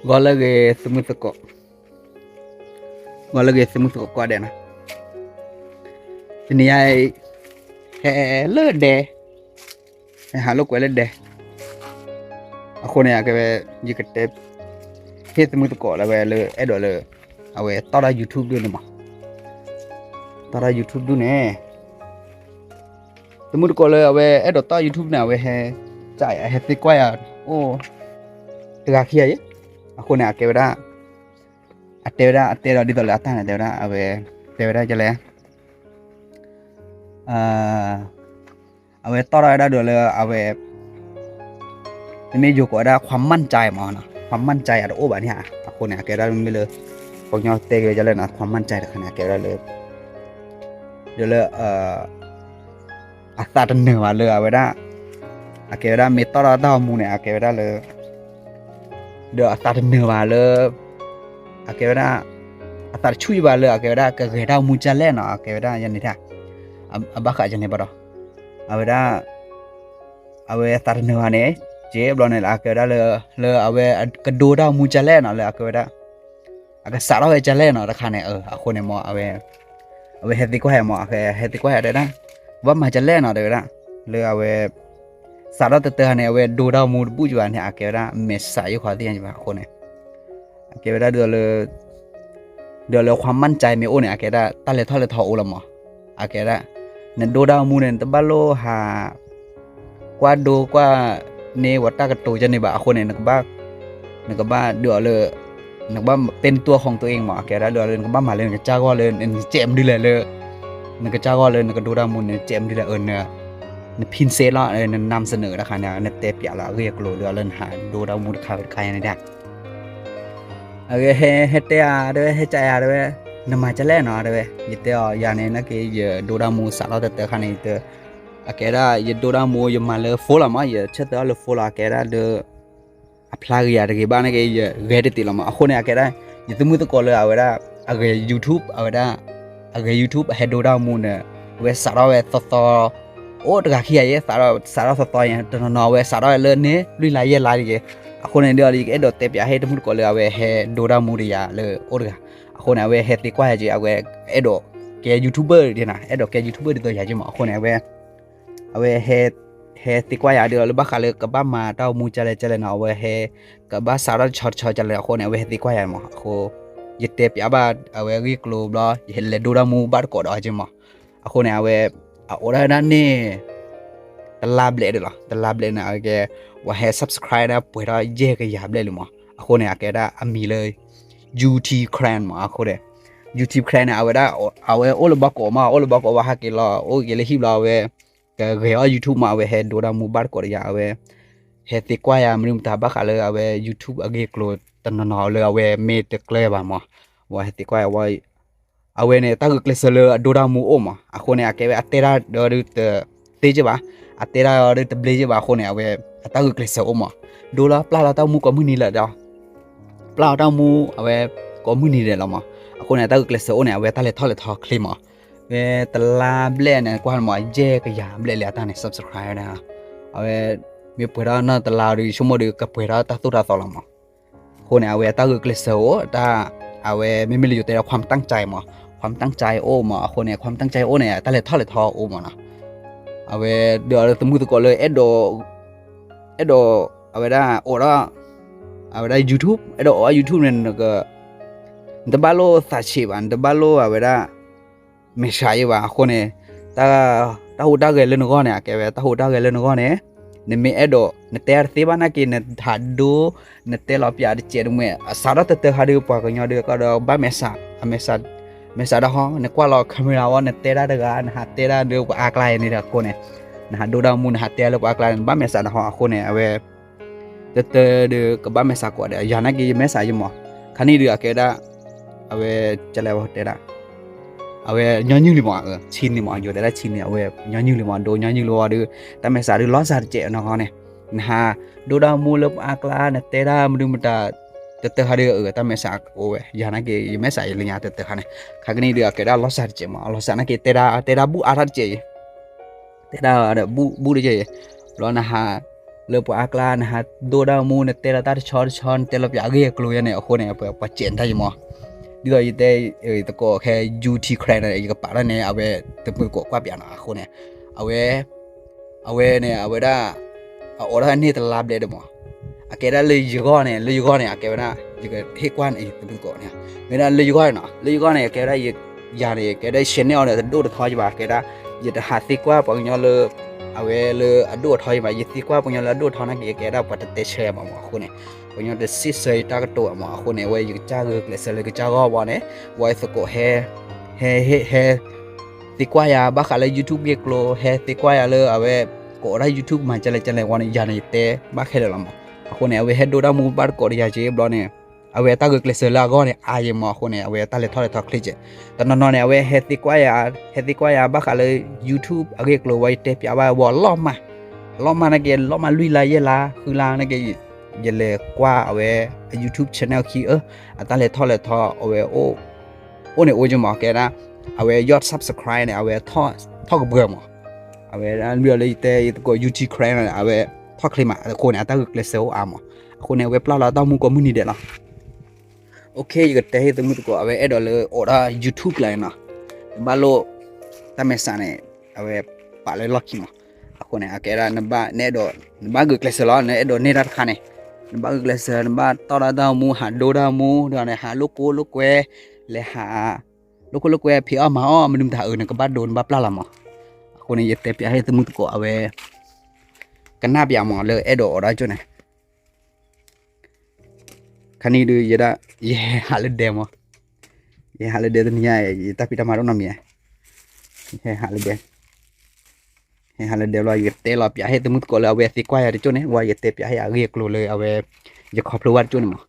ဂီၤလၢအဂ့ၤ သုမုၢ်သကိး, ဂီၤလၢအဂ့ၤ သုမုၢ်သကိးကိးဂၤဒဲးနီၤ, တနံၤညါအံၤ ဟဲလၢဒဲ, ဟဲဟးလိာ်ကွဲလၢဒဲ, အဃိန့ၣ် အကဲဝဲ ယကတဲ ဟ့ၣ်သုမုၢ်သကိးလၢဝဲလၢအဲၣ်ဒိးလၢ အဝဲတီၢ်တၢ် YouTube ဒုန့ၣ်မး, တီၢ်တၢ် YouTube ဒုန့ၣ် သုမုၢ်သကိးလၢအဝဲအဲၣ်ဒိးတီၢ် YouTube န့ၣ် အဝဲဟဲ ဟဲသံကွၢ်ယၤအိၣ် တဂၤခံဂၤယဲ, အဃိန့ၣ် အကဲဝဲဒၣ် အတဲဝဲဒၣ် အတဲဒီးဒ်သိးလၢအတၢ်န့ၣ် တဲဝဲဒၣ် အဝဲ တဲဝဲဒၣ်ကလဲၣ်, အဝဲတီၢ်ထီၣ်ဝဲဒၣ်ဒီးလၢအဝဲ မ့မ့ၢ်ယိၤကိးဝဲဒၣ် ความมั่นใจ မးနီၤ, ความมั่นใจ အတအိၣ်ဘၣ်န့ၣ်ဧါ, အဃိန့ၣ် အကဲဝဲဒၣ်မ့မ့ၢ်လၢ ပှၤကညီတဲက့ၤဝဲဒ်လဲၣ်နီၤ ความมั่นใจ တခါန့ၣ် အကဲဝဲဒၣ်လၢ ဒီးလၢ အသးတနၢၤဘၣ်လၢအဝဲဒၣ် အကဲဝဲဒၣ်မ့ၢ်တီၢ်ထီၣ်တၢ်ဂီၤမူန့ၣ် အကဲဝဲဒၣ်လၢ ဒီးအသးတနၢၤဘၣ်လၢ အကဲဝဲဒၣ် အသးတဆူၣ်ယံၤဘၣ်လၢ အကဲဝဲဒၣ် ကဂဲၤတၢ်ဂီၤမူကလဲၣ်နီၤ, အကဲဝဲဒၣ်ယဲန့ၣ် အဘၣ်ဃးယဲန့ၣ်ဘၣ်ဒီး အဝဲဒၣ် အဝဲသးတနၢၤဘၣ်န့ၣ် က့ဘျီန့ၣ် အကဲဝဲဒၣ်လၢ လၢအဝဲကဒိတၢ်ဂီၤမူကလဲၣ်နီၤ, လၢအကဲဝဲဒၣ် အကစးထီၣ်ဝဲကလဲၣ်နီၤ တခါန့ၣ် အဃိန့ၣ်မး အဝဲ အဝဲဟဲသံကွၢ်ယၤမး ဟဲသံကွၢ်ယၤတဲဒၣ် ဘၣ်မၤကလဲၣ်နီၤ တဲဝဲဒၣ် လၢအဝဲ စးထီၣ်တတၢၢ်ခါန့ၣ် အဝဲဒိတၢ်ဂီၤမူတဘူၣ်ကဘၣ်န့ၣ် အကဲဝဲဒၣ် မဲာ်ဆှးယိၣ်ခီသ့ၣ်ညါဘၣ် အဃိန့ၣ် အကဲဝဲဒၣ် ဒီးလၢ ความมั่นใจ မ့ၢ်အိၣ်န့ၣ် အကဲဒၣ် တၢ်လဲၤထီၣ်လဲၤထီအိၣ်လီၤမး, အကဲဒၣ် နဒိတၢ်ဂီၤမူန့ၣ် နတဘၣ်လိၣ်ဟး ကွၢ်ဒိကွၢ်န့ၢ်ဝဲတၢ်ကတိၤကန့ၣ်ဘၣ် အဃိန့ၣ် နကဘၣ် နကဘၣ်ဒုးအီၤလၢ နကဘၣ် เป็นตัวของตัวเอง မး အကဲဒၣ် ဒုးအီၤလၢ နကဘၣ်မၤလၢနကစၢ်ဂီၢ်လၢ နကဲးမနုၤလဲၣ်လၢ နကစၢ်ဂီၢ်လၢနကဒိတၢ်ဂီၤမူန့ၣ် နကဲးမနုၤလဲၣ် န န พิเศษ လီၤ န นำเสนอ တခါန့ၣ် နတဲပၠးလီၤအဂ့ၢ်အကျိၤ ဒုးအီၤလၢနဟးဒိတၢ်ဂီၤမူတခါဝဲတခါန့ၣ် အဝဲဟဲ ဟဲတဲဧါ တဲဝဲ ဟဲကးယၤ တဲဝဲ နမၤကလဲၣ်နီၤ တဲဝဲ ယတဲအီၤ ယၤန့ၣ် နာ်က့ ယဒိတၢ်ဂီၤမူစးထီၣ်တတၢၢ်ခါန့ၣ် ယတဲ အကဲဒၣ် ယဒိတၢ်ဂီၤမူ ယမၤလၢ phone လီၤမး ယဆၢတဲာ်အီၤလၢ phone လီၤ အကဲဒၣ်ဒီး အဖျါဂ့ၤယၤတဂ့ၤဘၣ် နာ်က့ ယဂဲၤတသ့လီၤမး အဃိန့ၣ် အကဲဒၣ် ယသုမုၢ်သကိးလၢအဝဲဒၣ် အဂဲၤ YouTube အဝဲဒၣ် အဂဲၤ YouTube အဟဲဒိတၢ်ဂီၤမူန့ၣ် အဝဲစးထီၣ်ဝဲသီသီ အိၣ်တဂၤခံဂၤယဲ စးထီၣ်သီသီယဲ တနီၤနီၤအဝဲစးထီၣ်ဝဲလၢန့ၣ် လွံၢ်လါယဲၢ်လါတက့ၢ် အဃိန့ၣ်ဒီး ယကအဲၣ်ဒိးတဲပၠးဟ့ၣ်တမုၢ်တကိးလၢအဝဲဟဲဒိတၢ်ဂီၤမူဒီးယၤလၢအိၣ်တဂၤ အဃိန့ၣ် အဝဲဟဲသံကွၢ်ယၤက့ၤ အဝဲအဲၣ်ဒိးကဲ YouTuber ဒ်န့ၣ် အဲၣ်ဒိးကဲ YouTuber ဒ်သိးယၤက့ၤမး အဃိန့ၣ် အဝဲ အဝဲ ဟဲသံကွၢ်ယၤဒီးလၢဘၣ်ဃးလၢကဘၣ်မၤတၢ်ဂီၤမူကလဲၣ်ကလဲၣ်နီၤ အဝဲဟဲ ကဘၣ်စးထီၣ်တဆီတဆီကလဲၣ် အဃိန့ၣ် အဝဲဟဲသံကွၢ်ယၤမး အဃိ ယတဲပၠးဘၣ်အဝဲအဂ့ၢ်အကျိၤဘျီ ယဟဲလဲၤဒိတၢ်ဂီၤမူဘၣ်တကိးဒီးအက့ၤမး အဃိန့ၣ် အဝဲ အအိၣ်ဒၣ်ဝဲဒၣ်န့ၣ် တလါဘျဲၣ်ဒီးလီၤ တလါဘျဲၣ်န့ၣ် အဝဲကဲ ပှၤဟဲ subscribe ဒၣ်ပှဲၤထီၣ်ယဲၢ်ကယၤဘျဲၣ်လံမး အဃိန့ၣ် အကဲဒၣ်အမံၤလၢ UT Clan မး အဃိန့ၣ် UT Clan န့ၣ် အဝဲဒၣ် အဝဲအိၣ်လၢဘီကိးမး အိၣ်လၢဘီကိးဘၣ်ဟးက့ၤလီၤ အိၣ်က့ၤလၢဟံၣ်ဘျီ အဝဲ ကဂဲၤအီၣ် YouTube မး အဝဲဟဲဒိတၢ်ဂီၤမူဘၣ်တကိးဒီးယၤ အဝဲ ဟဲသံကွၢ်ယၤမနုၤမတၤဘၣ်ဃးလၢအဝဲ YouTube အဂ့ၢ်အကျိၤတနီၤနီၤလၢအဝဲမ့ၢ်တကျၢၤဘၣ်မး အဝဲဟဲသံကွၢ်ယၤဝဲ အဝဲန့ၣ် တၢ်ဂုာ်ကျဲးစၢးလၢအဒိတၢ်ဂီၤမူအိၣ်မး အဃိန့ၣ် အကဲဝဲအတဲတၢ်ဒီးဒုးတသ့က့ဘၣ် အတဲတၢ်ဒီးဒုးတဘျ့က့ဘၣ် အဃိန့ၣ် အဝဲ အတၢ်ဂုာ်ကျဲးစၢးအိၣ်မး ဒိလီၤပျၢ်လီၤတၢ်ဂီၤမူကိးမုၢ်နံၤလၢာ်ဒီး ပျၢ်လီၤတၢ်ဂီၤမူ အဝဲ ကိးမုၢ်နံၤဒဲးလီၤမး အဃိန့ၣ် အတၢ်ဂုာ်ကျဲးစၢးအိၣ်န့ၣ် အဝဲတၢ်လဲၤထီၣ်လဲၤထီချ့မး ဝဲတလါဘျဲၣ်န့ၣ် ကွၢ်မး ယဲၢ်ကယၤဘျဲၣ်လံအတၢ်န့ၣ် subscribe ဝဲဒၣ် အဝဲ မ့ၢ်ပှဲၤထီၣ်နီၢ်တလါဒီး ဆိကမိၣ်ဒီးကပှဲၤထီၣ်တၢ်သိၣ်တၢ်သီလီၤမး အဃိန့ၣ် အဝဲအတၢ်ဂုာ်ကျဲးစၢးအိၣ် တၢ် အဝဲမ့မ့ၢ်လၢယတဲဒီး ความตั้งใจ မး ความตั้งใจ အိၣ်မး အဃိန့ၣ် ความตั้งใจ အိၣ်န့ၣ် တၢ်လဲၤထီၣ်လဲၤထီအိၣ်မးနီၤ အဝဲ ဒီးအီၤလၢသုမုၢ်သကိးလၢအဲၣ်ဒိး အဲၣ်ဒိး အဝဲဒၣ်အိးထီၣ် အဝဲဒၣ် YouTube အဲၣ်ဒိးအိးထီၣ် YouTube န့ၣ် နတဘၣ်လိၣ်သးဆံးဘၣ် နတဘၣ်လိၣ်အဝဲဒၣ် မဲာ်ဆှးယံၤဘၣ် အဃိန့ၣ် တၢ်ဟူးတၢ်ဂဲၤလၢနဂီၢ်န့ၣ် အကဲဝဲ တၢ်ဟူးတၢ်ဂဲၤလၢနဂီၢ်န့ၣ် နမ့ၢ်အဲၣ်ဒိး နတဲတသ့ဘၣ်နာ်က့ နဟးဒိ နတဲလီၤပၠးတစဲးတမှဲၣ် အစးထီၣ်တတၢၢ်ခါဒီး ပှၤကညီဒီးကဒီးဘၣ်မဲာ်ဆှး အမဲာ်ဆှး မဲာ်ဆှးတၢ်ဟီ နကွၢ်လီၤ camera ဝဲ နတဲတၢ်တဂၤ နဟးတဲတၢ်ဒီးပှၤအါကျါအံၤန့ၣ်ဒီးအဃိန့ၣ် နဟးဒိတၢ်မူ နဟးတဲလၢပှၤအါကျါန့ၣ် နဘၣ်မဲာ်ဆှးတၢ်ဟီ အဃိန့ၣ် အဝဲ တတၢၢ်ဒီးကဘၣ်မဲာ်ဆှးကိးဂၤဒဲး ယၤနာ်က့ ယမဲာ်ဆှးယံၤမး ခါနံၣ်ဒီးအကဲဒၣ် အဝဲ ကလဲၤဝဲတဲဒၣ် အဝဲညီနုၢ်လံမး ဆံးန့ၣ်မး ယိၤတဲဒၣ်ဆံးန့ၣ် အဝဲညီနုၢ်လံမး ဒိညီနုၢ်လံဝဲဒီး တၢ်မဲာ်ဆှးဒုးလီၤစှၤတစဲးနီၤန့ၣ် နဟးဒိတၢ်မူလၢပှၤအါကျါ နတဲတၢ်မနုၤမတၤ တတၢၢ်ခါဒီး တၢ်မဲာ်ဆှးအိၣ်ဝဲ ယၤနာ်က့ ယမဲာ်ဆှးယံၤလၢညါတတၢၢ်ခါန့ၣ် ခါကနံၣ်ဒီးအကဲဒၣ်လီၤစှၤတစဲးမး အလီၤစှၤနာ်က့ တဲဒၣ် တဲဒၣ်ဘူၣ်အါထီၣ်တစဲးအံၤ တဲဒၣ်ဒီးဘူၣ် ဘူၣ်တစဲးအံၤ ဘျီနဟး လၢပှၤအါကျါ နဟးဒိတၢ်မူ နတဲလီၤတၢ်တဆီတဆီ နတဲလီၤပၠးအဂ့ၢ်အကျိၤယဲန့ၣ် အဃိန့ၣ် ပှၤစဲးနတၢ်ယံၤမး, ဒ်သိးယတဲ သကိးဟဲ ယူထံခရဲန့ၣ် ယကပာ်ထီၣ်န့ၣ် အဝဲတမုၢ်သကိးကွၢ်ပၠးနီၤ အဃိန့ၣ် အဝဲ အဝဲန့ၣ် အဝဲဒၣ် အအိးထီၣ်န့ၢ်တလါဘျဲၣ်ဒီးမး, အကဲဒၣ်လၢယဂီၢ်န့ၣ် လၢယဂီၢ်န့ၣ် အကဲဝဲဒၣ် ယကဟ့ၣ်ကွၢ်န့ၣ် တမုၢ်သကိးန့ၣ် မ့ၢ်ဒၣ်လၢယဂီၢ်န့ၣ်နီၤ လၢယဂီၢ်န့ၣ် အကဲဝဲဒၣ် ယၤန့ၣ် ကဲဝဲဒၣ် channel အီၤန့ၣ် တဒိၣ်တထီယဘၣ် ကဲဒၣ် ယတဟးသံကွၢ်ပှၤကညီလၢ အဝဲလၢအဒိၣ်အထီယဘၣ် ယသံကွၢ်ပှၤကညီလၢအဒိၣ်အထီန့ၣ်က့ၤ ကဲဒၣ်ပှၤတတဲဆၢယၤဘၣ်မး အဃိန့ၣ် ပှၤကညီတစံးဆၢယတၢ်ကတိၤဘၣ်မး အဃိန့ၣ် အဝဲယကစၢ်ဂုာ်ကျဲးစၢးလၢကစၢ်ဂီၢ်ဘၣ်န့ၣ် ဝဲသကိးဟဲ ဟဲ ဟဲ သံကွၢ်ယၤ ဘၣ်ဃးလၢ YouTube ဂ့ၢ်ကျိၤ ဟဲသံကွၢ်ယၤလၢအဝဲ ကအိးထီၣ် YouTube မၤကလဲၣ်ကလဲၣ်ဝဲန့ၣ် ယၤန့ၣ် ယတဲဘၣ်ခဲလၢာ်လီၤမး, အဃိန့ၣ် အဝဲဟဲဒိတၢ်မူဘၣ်တကိးတယၤက့ၤဘျီန့ၣ် အဝဲတၢ်ဂုာ်ကျဲးစၢးလၢအဂီၢ်န့ၣ် အါယံၤမး အဃိန့ၣ် အဝဲတၢ်လဲၤထီၣ်လဲၤထီချ့ကဲး, တနီၤနီၤန့ၣ် အဝဲဟဲသံကွၢ်ယၤ ဟဲသံကွၢ်ယၤ ဘၣ်ဃးလၢ YouTube အဂ့ၢ်ကျိၤဝဲ ယတဲပၠးဘၣ်ဝဲအလီၢ်မး, အလီၢ်မးန့ၣ်က့ၤ လီၢ်မးလွံၢ်လါယဲၢ်လါ ဃုလါန့ၣ်က့ၤ ယလဲၤကွၢ်အဝဲ YouTube channel ခံအၢ အတၢ်လဲၤထီၣ်လဲၤထီ အဝဲ အိၣ်န့ၣ်အိၣ်က့ၤမး ကဲဒၣ် အဝဲယီၢ် subscribe န့ၣ် အဝဲထီၣ်ကပှဲၤမး, အဝဲဒၣ်လၢယတဲယသကိး YouTube န့ၣ် အဝဲထီၣ်ချ့မး အဃိန့ၣ် အတၢ်ဂုာ်ကျဲးစၢးအိၣ်အါမး, အဃိန့ၣ် အဝဲပျၢ်လီၤတၢ်မူကိးမုၢ်နံၤဒဲးလီၤ. OK ယကတဲဟ့ၣ်တမုၢ်သကိး အဝဲအဲၣ်ဒိးလၢအိးထီၣ် YouTube လီၤနီၤ, နဘၣ်လိၣ် တၢ်မဲာ်ဆှးန့ၣ် အဝဲပာ်လၢလီၢ်ခံမး, အဃိန့ၣ် အကဲဒၣ် နဘၣ် နအဲၣ်ဒိး နဘၣ်ဂုာ်ကျဲးစၢးလီၤ နအဲၣ်ဒိးန့ၢ်တၢ်တခါန့ၣ်, နဘၣ်ဂုာ်ကျဲးစၢး နဘၣ်တီၣ်တၢ်တၢ်မူ ဟးဒိတၢ်မူ ဒီးန့ၣ် ဟးလိာ်ကွဲလိာ်ကွဲ လဲၤဟး လိာ်ကွဲလိာ်ကွဲ ဖံးအီၣ်မၤအီၣ် မနုၤမတၤအၢ နကဘၣ်ဒိ နဘၣ်ပျၢ်လီၤမး, အဃိန့ၣ် ယတဲပၠးဟ့ၣ်တမုၢ်သကိး အဝဲ ကနၣ်ပၠးမး လၢအဲၣ်ဒိးအိးထီၣ်ကၠိန့ၣ် ခါနံၣ်ဒုး ယဲဒၣ် ယဟဲဟးလၢဒဲမး, ယဟဲဟးလၢဒဲတနံၤညါ ယတၢ်ဖံးတၢ်မၤတအိၣ်နီတမံၤ, ယဟဲဟးလၢဒဲ, ဟဲဟးလၢဒဲလီၤ ယကတဲလီၤပၠးဟ့ၣ်တမုၢ်သကိးလၢ အဝဲသံကွၢ်ယၤတကၠိန့ၣ် ဝဲယတဲပၠးဟ့ၣ်အဂ့ၢ်အကျိၤလၢအဝဲ ယခီဖျိဘၣ်တကၠိန့ၣ်မး,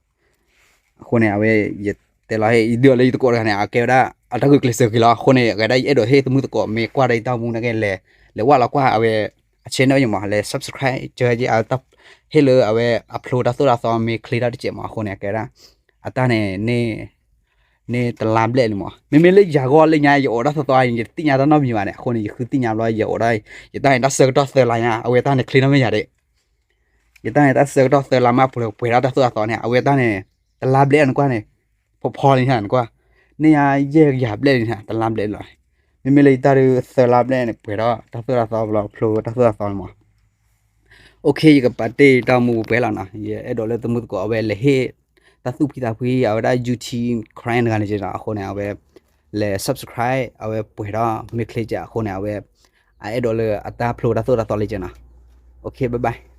အဃိန့ၣ် အဝဲ ယတဲလီၤဟ့ၣ် ယဒုးအီၤလၢယသကိးတဂၤန့ၣ် အကဲဝဲဒၣ် အတၢ်ဂုာ်ကျဲးစၢးဂ့ၤလီၤ အဃိန့ၣ် အကဲဒၣ်ယအဲၣ်ဒိးဟ့ၣ်တမုၢ်သကိး မ့ၢ်ကွၢ်ဒီးယတၢ်မူန့ၣ်က့ၤ လဲၤဝဲလီၤကွၢ်အဝဲ အ channel ယမး လဲၤ subscribe ကၢက့ၤ ဟ့ၣ်လၢအဝဲအဖျိတၢ်သိၣ်တၢ်သီမ့ၢ်ချ့ထီၣ်တစဲးမး အဃိန့ၣ် အကဲဒၣ် အတၢ်န့ၣ် န့ၢ်တလါဘျဲၣ်လံမး, မ့မ့ၢ်လၢယၤဂီၢ်လၢညါ ယအိးထီၣ်သီသီ ယတသ့ၣ်ညါတၢ်နီတမံၤဘၣ်န့ၣ် အဃိန့ၣ် ယဃုသ့ၣ်ညါဘျီ ယအိးထီၣ် ယတၢ်န့ၣ် တၢ်ဆၢကတီၢ်သၢလါညါ အဝဲတၢ်န့ၣ်ချ့နီၣ်မ့ၢ်ယၤဒၣ် ယတၢ်န့ၣ် တၢ်ဆၢကတီၢ်သၢလါမး ပှဲၤပှဲၤထီၣ်တၢ်သိၣ်တၢ်သီန့ၣ် အဝဲတၢ်န့ၣ် တလါဘျဲၣ်နကွၢ်န့ၣ် ဖီဖီလံနကွၢ် န့ၢ်ယၤယဲၢ်ကယၤဘျဲၣ်လံ တလါဘျဲၣ်လီၤ, မ့မ့ၢ်လၢယတၢ်ဒုးသၢလါဘျဲၣ်န့ၣ် ပှဲၤထီၣ်တၢ်သိၣ်တၢ်သီဘျီ ဖျိတၢ်သိၣ်တၢ်သီန့ၣ်မး OK ယကပာ်တ့ၢ်တၢ်မူပှဲၤလီၤနီၤ ယအဲၣ်ဒိးလၢတမုၢ်သကိး အဝဲလဲၤဟ့ၣ် တၢ်သူၣ်ဖှံသးဖှံ အဝဲဒၣ် ယူထံ ခရဲတဂၤန့ၣ်က့နီၤ အဃိန့ၣ် အဝဲ လဲၤ subscribe အဝဲပှဲၤထီၣ်မ့ၢ်ချ့ကဲအဃိန့ၣ် အဝဲ အအဲၣ်ဒိးလၢအတၢ်ဖျိတၢ်သိၣ်တၢ်သီလံကဲနီၤ OK bye bye